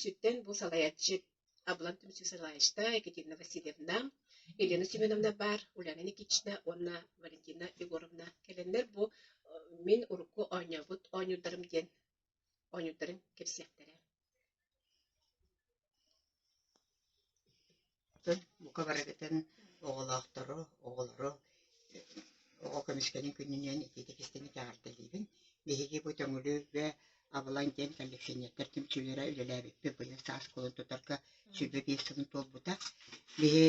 Түмсүүттэн бу салайааччы Абылаҥ түмсүү салайааччыта Екатерина Васильевна, Елена Семеновна баар, Ульяна Никитична уонна Валентина Егоровна кэлэннэр бу мин урукку оонньообут оонньуурдарым диэн оонньуурдарын кэпсиэхтэрэ. Бука барыгытын оҕолоохтору, оҕолору оҕо көмүскэлин күнүнэн итиитик истиҥник эҕэрдэлиибин. Биһиги бу Төҥүлүгэ Абылаҥ диэн коллекционердар түмсүүлэрэ үлэлээбиппит быйыл саас кулун тутарга 25 сылын туолбута. Биһи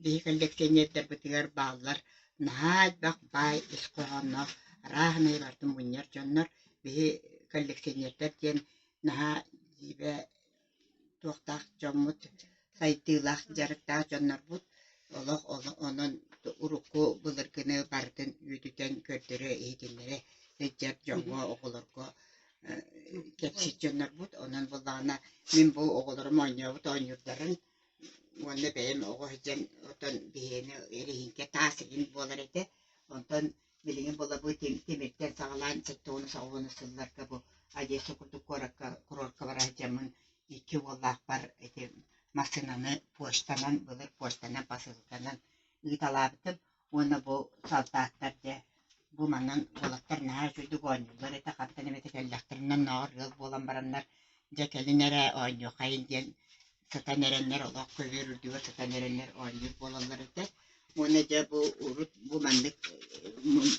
биһи коллекционердарбытыгар бааллар наһаа элбэх баай ис хоһоонноох арааһынай барытын мунньар дьоннор. Биһи коллекционердар диэн наһаа дьиибэ туохтаах дьоммут, сайдыылаах дьарыктаах дьоннорбут олох онон урукку былыргыны барытын үөдүтэн көрдөрө иһитиннэрэ сылдьар дьоҥҥо, оҕолорго кэпсиир дьоннорбут. Онон буоллаҕына мин бу оҕолорум оонньообут оонньуурдарын уонна бэйэм оҕо сылдьан оттон биһиэнэ эрэһииҥкэ таас игин буолар этэ. Онтон Билигин буола бу тимиртэн саҕалаан 79 сылларга бу Одесса курдук куоракка курортка бара сылдьаммын икки уоллаахпар ити массыынаны почтанан былыр почтанан посылканан ыыталаабытым уонна бу салдааттар дьэ бу манан уолаттар наһаа үчүгдүк оонньууллар этэ хантан эмэтэ кэллэхтэринэ оннооҕор ыал буолан бараннар дьэ кэлин эрэ оонньуоххайын диэн сытан эрэннэр олох көбүөр үрдүгэр сытан эрэннэр оонньуур буолаллар этэ Уонна дьэ бу урут бу маннык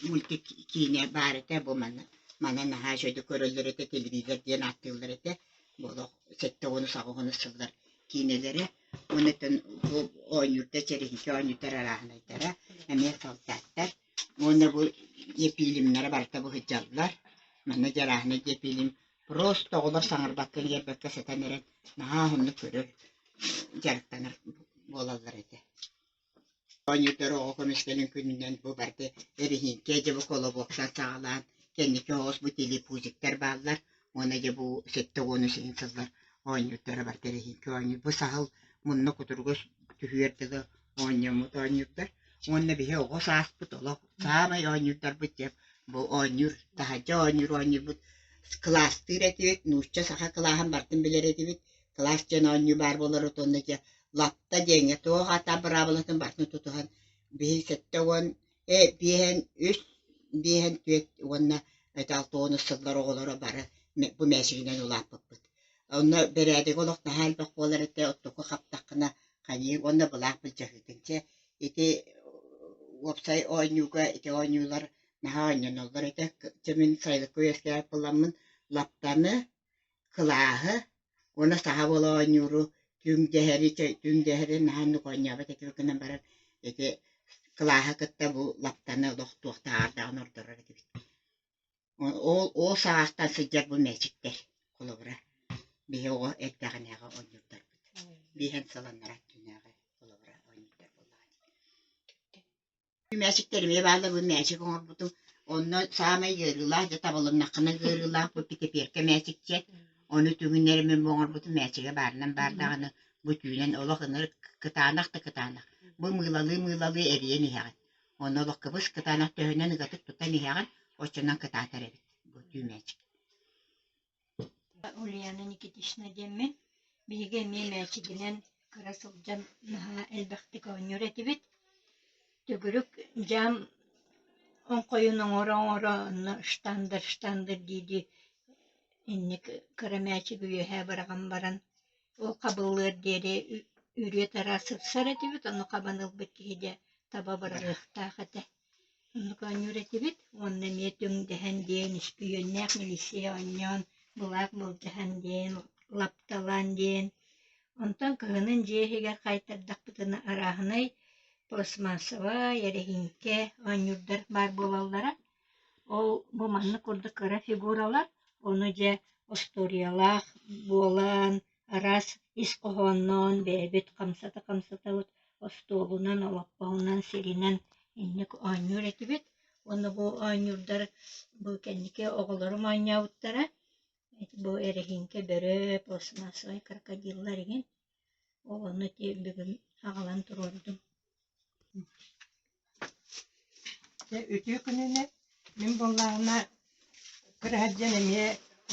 мультик киинэ баар этэ, бу манна маны наһаа үчүгэйдик көрөллөр этэ, телевизор диэн ааттыыллар этэ. Бу олох 70-80 сыллар киинэлэрэ. Уонна оттон бу оонньуурдар, чэрэһиҥкэ оонньуурдар арааһынайдара, эмиэ солдаттар. Уонна бу диэпиилимнэрэ барыта бу сылдьаллар. Манна дьэ арааһынай диэпиилим просто оҕолор саҥарбакка иҥэрбэккэ сытан эрэн наһаа уһуннук көрөр, дьарыктанар буолаллар этэ. Оонньуурдар оҕо көмүскэлин күнүнэн бу барыта эрэһииҥкэ дьэ бу колобуоктан саҕалаан кэнники оҕус бу телепузиктар бааллар уонна дьэ бу 73 сыллар оонньуурдара барыта эрэһииҥкэ оонньуур. Бу саһыл мунна кутуруга түһүөр дылы оонньоммут оонньуурдар уонна биһи оҕо сааспыт олох саамай оонньуурдарбыт диэн бу оонньуур таһырдьа оонньуур оонньуурбут кылаастыыр этибит нуучча саха кылааһын барытын билэр этибит кылаас диэн оонньуу баар буолар уонна дьэ лапта диэҥҥэ туох аата быраабылатын барытын тутуһан биһи 70 53 54 уонна это 60 сыллар оҕолоро бары бу мээчигинэн улааппыппыт. Онно бэрээдэги олох наһаа элбэх буолар этэ, оттоку хаптаххына хайыы уонна былаах былдьаһыытын чэ ити уопсай оонньууга ити оонньуулар наһаа оонньоноллор этэ. Чэ мин сайылыкка үөскээбит буоламмын лаптаны кылааһы уонна саха буола оонньууру түҥ дэһэри түҥ дэһэри наһаа оннук оонньообот этибит гынан баран ити кылааһы кытта бу лаптаны олох туохтааҕар даҕаны ордорор этибит. Ол ол саҕахтан сылдьар бу мээчиктэр холобура биһи оҕо эрдэҕинээҕи оонньуурдарбыт. Биэһэн сыл аннараа өттүнээҕи холобура оонньуурдар буоллаҕа дии. Мээчиктэр эмиэ бааллар, бу мээчик оҥорбутум. Онно саамай ыарыылаах, дьэ табылыннаххына ыарыылаах бу питэпиэркэ мээчикчэ. Ону түгүннэри мин бу оҥорбутум мээчигэ баарынан баар даҕаны бу түүнэн олох ынырык кытаанах да кытаанах. Бу мыылалыы-мыылалыы эрийэн иһэҕин. Онно олох кыбыс кытаанах төһөнөн ыгатык тутан иһэҕин, оччонон кытаатар эбит бу түү мээчик. Ульяна Никитична диэммин. Биһиги эмиэ мээчигинэн кыра сылдьан наһаа элбэхтик оонньуур этибит. Төгүрүк дьаам оҥхойун оҥоро-оҥоро онно штандер штандер дии-дии инник кыра мээчиги үөһээ быраҕан баран ол хабыллыар диэри үрүө-тараа сырсар этибит, ону хабан ылбыт киһи дьэ таба быраҕыахтаах этэ. Оннук оонньуур этибит уонна эмиэ түҥ-дэһэн диэн, үспүйүөннээх милииссийэ оонньоон, былаах былдьаһан диэн, лапталаан диэн. Онтон кыһынын дьиэ иһигэр хаайтардахпытына арааһынай пластмассовай, эрэһииҥкэ оонньуурдар баар буолаллара. Ол бу маннык курдук кыра фигуралар, ону дьэ остуоруйалаах буолан, араас ис хоһоонноон бэйэбит хамсата-хамсатабыт остуолунан, олоппоһунан, сиринэн инник оонньуур этибит. Уонна бу оонньуурдар бу кэнники оҕолорум оонньообуттара. Бу эрэһииҥкэ бөрө, пластмассовай крокодиллар игин. Ол ону ити бүгүн аҕалан туруордум. Дьэ үтүө күнүнэн мин буоллаҕына кыра сылдьан эмиэ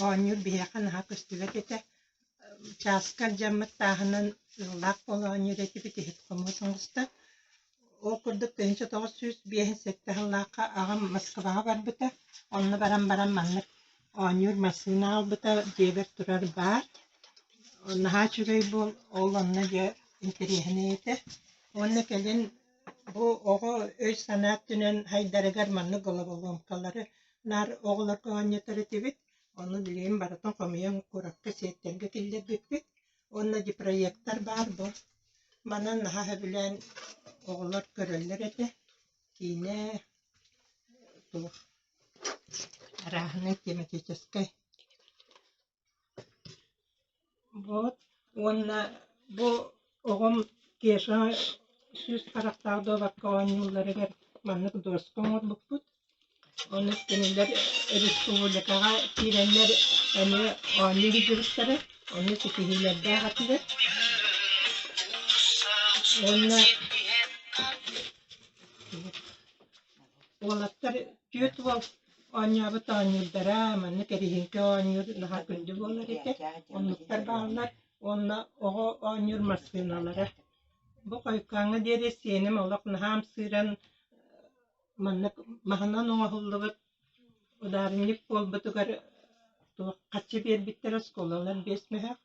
оонньуур биһиэхэ наһаа көстүбэт этэ. Чааска алдьаммыт тааһынан ыаллаах буола оонньуур этибит иһит-хомуос оҥосто. Ол курдук 1957 сыллаахха аҕам Москваҕа барбыта. Онно баран баран маннык оонньуур массыына аҕалбыта дьиэбэр турар баар. Наһаа үчүгэй буол, ол онно дьэ интэриэһинэй этэ. Уонна кэлин бу оҕо өй-санаа өттүнэн сайдарыгар маннык головоломкалары наар оҕолорго оонньотор этибит. Ону билигин барытын хомуйан куоракка сиэттэргэ киллэрбиппит. Уонна депроектор баар бу. Манан наһаа сөбүлээн оҕолор көрөллөр этэ. Киинэ туох арааһынай тематическай. Вот уонна бу оҕом Кеша сүүс харахтаах дуобакка оонньуулларыгар маннык доска оҥорбуппут. Ону кинилэр республикаҕа киирэннэр эмиэ оонньуу сылдьыбыттара, ону ситиһиилэрдээх этилэр. Уонна уолаттар түөрт уол оонньообут оонньуурдара, маннык эриһиҥкэ оонньуур наһаа күндү буолар этэ. Оннуктар бааллар уонна оҕо оонньуур массыыналара. Бу хойуккааҥҥа диэри сиэним олох наһаа ымсыыран Маннык маһынан оҥоһуллубут удаарынньык буолбутугар туох харчы биэрбиттэрэ оскуолалар биэс мөһөөх,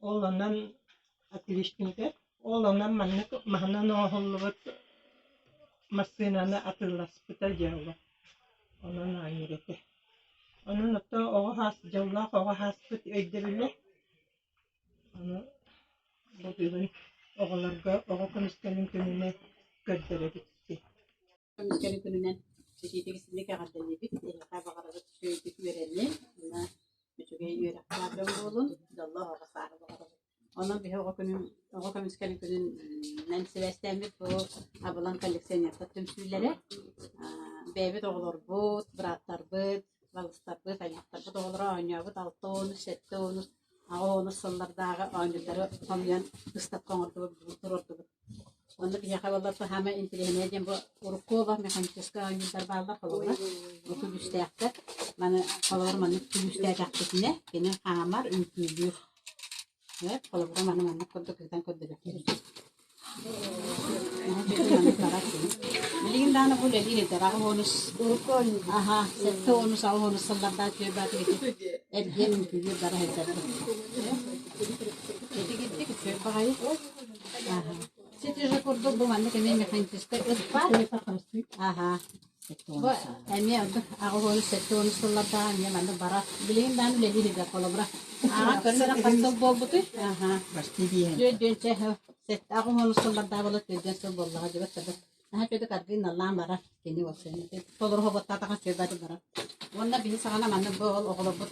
ол онон отличниктар, ол онон маннык маһынан оҥоһуллубут массыынаны атыыласпыта дьыала. Онон оонньуур этэ. Онон оттон оҕо саас дьоллоох оҕо сааспыт өйдөбүлэ ону бу бүгүн оҕолорго оҕо көмүскэлин күнүнэн көрдөрөбүт Көмүскэлин күнүнэн итиитик истиҥник эҕэрдэлиибит. Эһиэхэ баҕарабыт үчүгэйдик үөрэнин, уонна үчүгэй үөрэхтээх дьон буолун, дьоллоох оҕо сааһы баҕарабыт. Онон биһи оҕо күнүн, оҕо көмүскэлин күнүнэн сибээстээммит бу Абылаҥ коллекционердар түмсүүлэрэ бэйэбит оҕолорбут, бырааттарбыт, балыстарбыт, аймахтарбыт оҕолоро оонньообут алта уонус, сэттэ уонус, аҕа уонус сыллардааҕы оонньуулары хомуйан быыстапка оҥордубут, туруордубут. Онно биһиэхэ буоллар саамай интэриэһинэй диэн бу урукку олох механическай оонньуулар бааллар холобура бу күлүүстээхтэр. Маны холобура маннык күлүүстээтэхпитинэ кини хаамар, үҥкүүлүүр. Холобура маны маннык курдук ыытан көрдөрүөхпүт. Маннык барар кини. Билигин даҕаны бу үлэлиир этэр аҕа уонус аха сэттэ уонус аҕа уонус сыллардаах үчүгэй баатык ити эргиэн үҥкүүлүүр бара сылдьар. Итигирдик үчүгэй баҕайы. Сити же курдук бу маннык эмиэ механическай ыт баар. Аха. Бу эмиэ ордук аҕыс уонус сэттэ уонус сыллардаах эмиэ маннык бара. Билигин даҕаны үлэлиир идэ холобура. Ааҕа көрүнэрэ хас сыл буолбутуй? Аха. Түөрт сэттэ аҕыс уонус сыллардаах буола түөрт сыл буоллаҕа дьыбат табат. Наһаа үчүгэйдик аргыый наллаан барар кини уопсайынан толору хоботтоотоҕо үчүгэй баҕайытык барар. Уонна биһи саҕана маннык бу ол оҕолорбут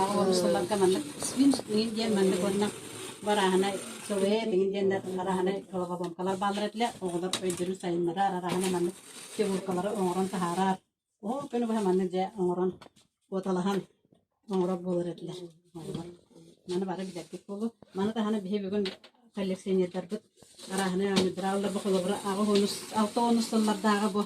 аҕа сылларга маннык свинс иҥин диэн маннык уонна барааһынай сылыйа иҥин диэннэр арааһынай головоломкалар бааллар этилэр. Оҕолор өйдөрүн сайыннарар арааһынай маннык фигуркалары оҥорон таһаарар. Ол күнү быһа маннык дьэ оҥорон куоталаһан оҥорор буолар этилэр оҕолор. Маны бары билэргит буолуо. Маны таһынан биһи бүгүн коллекционердарбыт арааһынай оонньуурдар бу холобура аҕыс уонус алта уонус сыллардааҕы бу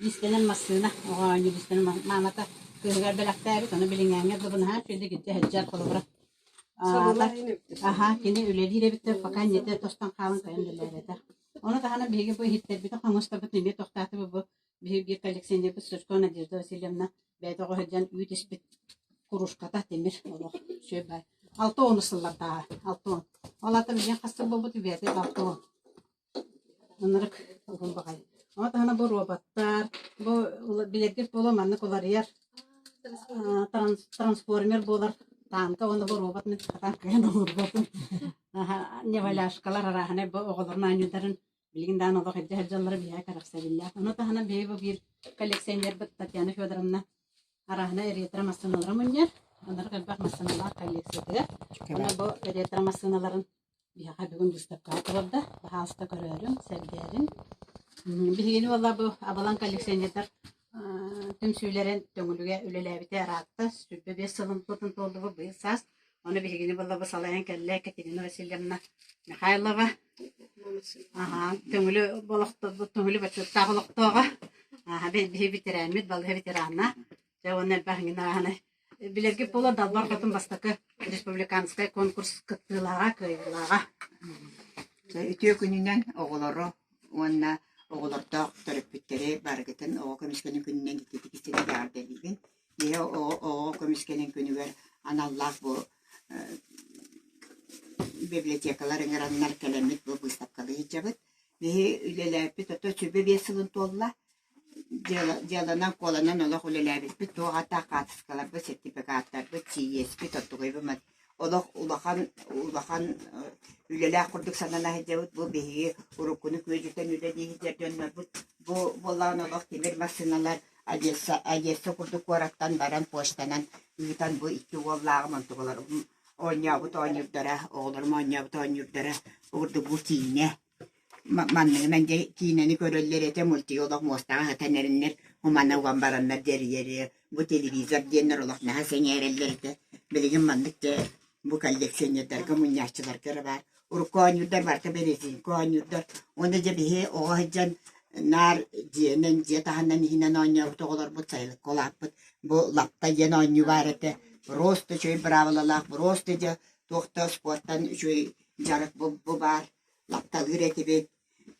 иистэнэр массыына оҕо оонньуур иистэнэр маамата кыыһыгар бэлэхтээбит ону билиҥҥээҥҥэ дылы наһаа үчүгэйдик илдьэ сылдьар холобура аха кини үлэлиир эбиттэр пока ньэтэ тостон хаалан кыайан үлэлээбэтэх. Ону таһынан биһиги бу иһиттэрбитин хомустарбытын эмиэ тохтоотубут бу Биһиги биир коллекционербыт Сучкова Надежда Васильевна бэйэтэ оҕо сылдьан үүт испит кружката тимир олох үчүгэй баай. Алта уонус сыллардааҕы, алта уон. Ол аата билигин хас сыл буолбут бэйэтэ алта уон. Ынырык уһун баҕайы. Ону таһынан бу роботтар, бу билэргит буолуо маннык уларыйар трансформер буолар танка уонна бу робот мин сатаан кыайан оҥорботум. Неваляшкалар арааһынай бу оҕолорун оонньууларын Билигин даҕаны олох илдьэ сылдьаллара биһиэхэ кэрэхсэбиллээх. Ону таһынан биһиги бу биир коллекционербыт Татьяна Федоровна арааһына ретро-массыыналары мунньар. Оннук элбэх массыыналаах коллекциятыгар. Уонна бу ретро-массыыналарын биһиэхэ бүгүн быыстапкаҕа турарда. Баһаалыста көрөөрүҥ, сэргээриҥ. Биһигини буолла бу Абалаҥ коллекционердар түмсүүлэрин Төҥүлүгэ үлэлээбитэ ыраатта. 25 сылын туоллубут быйыл саас. Ону биһигини буолла бу салайан кэллэ Екатерина Васильевна Михайлова. Аһаа, Төҥүлү Төҥүлү бочуоттаах олохтооҕо. Аһа, биһи ветераммыт, балыыһа ветерана. Дьэ, уонна элбэх иҥин ааһаны. Билэргит буолуо, Далбар Хотун бастакы Республиканскай конкурс кыттыылааҕа, кыайыылааҕа. Үтүө күнүнэн оҕолору уонна оҕолордоох төрөппүттэри барыгытын оҕо көмүскэлин күнүнэн итиитик истиҥник эҕэрдэлиибин. Биһи оҕо көмүскэлин күнүгэр аналлаах бу библиотекалар ыҥыраннар кэлэммит бу быыстапкалыы сылдьабыт. Биһи үлэлээппит ото 25 сылын туолла. Дьыаланан-куоланан олох үлэлээбиппит, туох ааттаах хаартыскаларбыт, сертификаттарбыт, сийиэспит, оттугайбыт олох улахан улахан үлэлээх курдук санана сылдьабыт. Бу биһиги уруккуну күөдьүтэн үлэлии сылдьар дьоннорбут. Бу буоллаҕына олох тимир массыыналар Одесса, Одесса курдук куораттан баран почтанан ыытан бу икки уоллааҕым онтугаларым оонньообут оонньуурдара, оҕолорум оонньообут оонньуурдара курдук бу киинэ Манныгынан дьэ киинэни көрөллөр этэ, мультигы олох муостаҕа сытан эрэннэр, умана уган бараннар дьэрийэри, бу телевизор диэннэр олох наһаа сэҥээрэллэр этэ. Билигин маннык дьэ бу коллекционердарга, мунньааччыларга эрэ баар. Урукку оонньуурдар барыта березинка оонньуурдар. Уонна дьэ биһи оҕо сылдьан наар дьиэнэн, дьиэ таһынан иһинэн оонньообут оҕолорбут сайылыкка улааппыт. Бу лапта диэн оонньуу баар этэ. Просто үчүгэй быраабылалаах, просто дьэ туох да спортан үчүгэй дьарык бу баар. Лапталыыр этибит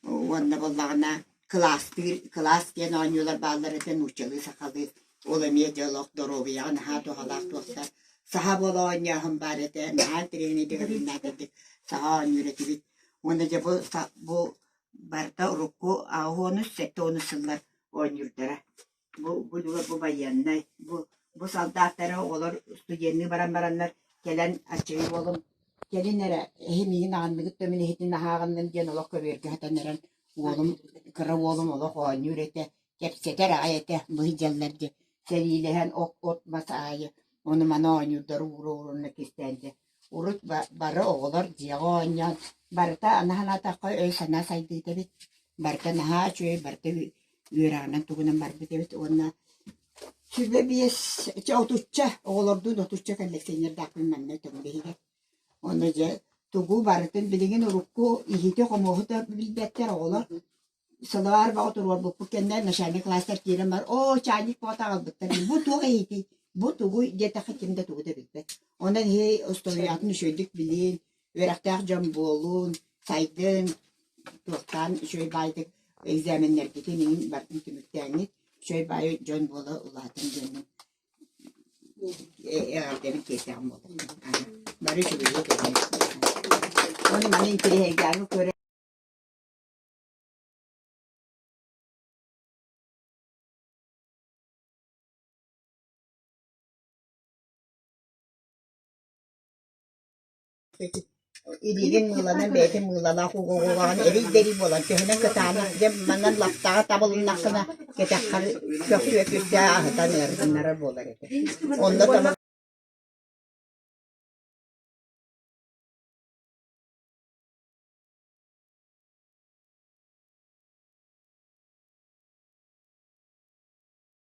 уонна буоллаҕына кылаастыыр кылаас диэн оонньуулар бааллар этэ нууччалыы сахалыы ол эмиэ дьэ олох доруобуйаҕа наһаа туһалаах туохтар саха буола оонньооһун баар этэ наһаа интэриэһинэйдик арыйнаатардык саха оонньуур этибит уонна дьэ бу бу барыта урукку 80-ус 70-ус сыллар оонньуурдара Бу бу бу байыаннай, бу бу солдаттары оҕолор студенныы баран бараннар кэлэн аччыгый уолум кэлин эрэ эһи миигин аҕынныгыт да мин эһитин аһааҕынным диэн олох көбүөргэ сытан эрэн уолум кыра уолум олох оонньуур этэ, кэпсэтэр аҕай этэ бу сылдьаллар дии сэриилэһэн от от мас аайы ону маны оонньуурдары уура уурунна кистээн дьэ урут бары оҕолор дьиэҕэ оонньоон барыта аны санаатахха өй-санаа сайдыыта эбит барыта наһаа үчүгэй барыта үөрэҕинэн тугунан барбыт эбит уонна 25 чэ отучча оҕолордуун отучча коллекционердаахпын манна Төҥүлү иһигэр. Уонна дьэ тугу барытын билигин урукку иһити-хомуоһу да билбэттэр оҕолор. Сылаар бөҕө туруорбуппут кэннэ начальник класстар киирэн бар оо чайник бөҕөтө аҕалбыттар бу туох иһитий бу тугуй диэтэххэ ким да тугу да билбэт. Онон иһи устуоруйатын үчүгэйдик билин, үөрэхтээх дьон буолун, сайдын, туохтаан үчүгэй баайдык экзаменнэргитин иҥин барытын түмүктээҥҥит үчүгэй баайы дьон буола улаатан диэммин эҕэрдэбин тиэрдэҕим буолуо. Бары үчүгэйи көрүҥ. Уонна маны интэриэһиргээҥҥэ көрө Илиигин мыыланан бэйэтин мыылалаах угуоҕун эрий-дэрий буолан төһөнөн кытаанах дьэ манан лаптаҕа табылыннаххына кэтэххэр көхсүө күүстээх аһытан ыарытыннарар буолар этэ. Онно